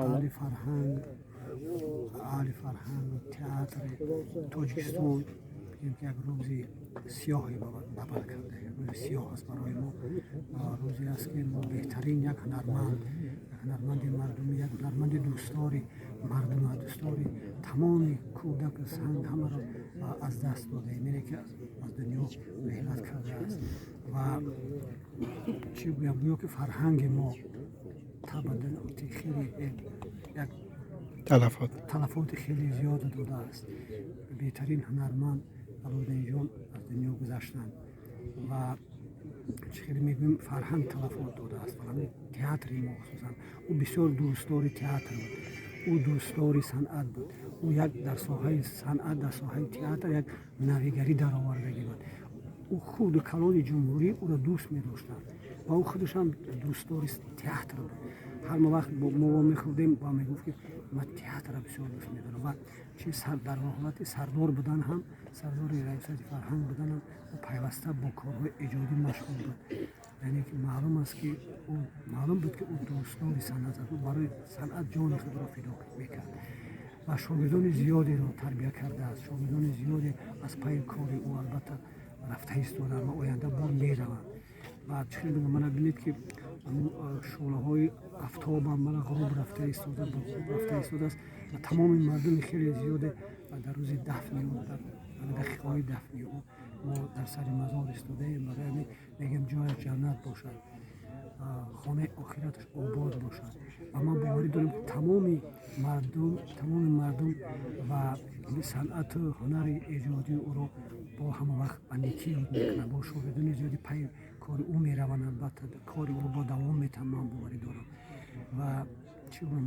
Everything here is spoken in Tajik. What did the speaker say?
Аҳли фарҳанг, аҳли фарҳангу театри Тоҷикистон бигем, ки як рӯзи сиёҳе ба бар карда, як рӯзи сиёҳ аст барои мо. Рӯзе аст, ки мо беҳтарин як ҳунарманд, як ҳунарманди мардумӣ, як ҳунарманди дӯстдори мардум, дӯстдори тамоми кӯдак, санг, ҳамаро аз даст додаем, яъне ки аз дунё реҳлат кардааст. Ва чӣ гӯям, гӯё ки фарҳанги мо табаддулоти хеле як талафот талафоти хеле зиёд додааст. Беҳтарин ҳунарманд Алоуддинҷон аз дунё гузаштанд ва чӣ хеле мегӯем, фарҳанг талафот додааст ва ҳамин театри мо хусусан. Ӯ бисёр дӯстдори театр буд, ӯ дӯстдори санъат буд, ӯ як дар соҳаи санъат, дар соҳаи театр як навигарӣ даровардагӣ буд. Ӯ хурду калони ҷумҳурӣ ӯро дӯст медоштанд ва ӯ худашам дӯстдори театр буд. Ҳар вақт мо вомехӯрдем ва мегуфт, ки ман театрро бисёр дӯст медорам. Ва чи дар ҳолати сардор будан ҳам, сардори раёсати фарҳанг будан ҳам, ӯ пайваста бо корҳои эҷодӣ машғул буд. Яъне ки маълум аст, ки ӯ, маълум буд, ки ӯ дӯстдори санъат аст. Ӯ барои санъат ҷони худро фидо мекард ва шогирдони зиёдеро тарбия кардааст. Шогирдони зиёде аз пайи кори ӯ албатта рафта истоданд ва оянда бо мераванд. Ва чӣ хел бигӯям, мана бинед, ки шӯълаҳои афтобам мана ғуруб рафта истода, ба ғуруб рафта истодааст ва тамоми мардуми хеле зиёде дар рӯзи дафни ӯ, дар дақиқаҳои дафни ӯ мо дар сари мазор истодаем. Барои ҳамин мегӯям, ҷояш ҷаннат бошад, хонаи охираташ обод бошад. Ва ман боварӣ дорам, ки тамоми мардум ва санъату ҳунари эҷодии ӯро бо ҳама вақт ба некӣ ёд мекунанд. Бо шогирдони зиёди пайи кори ӯ мераванд, албатта кори ӯро бо давом метавон, ман боварӣ дорам. Ва чӣ гӯям.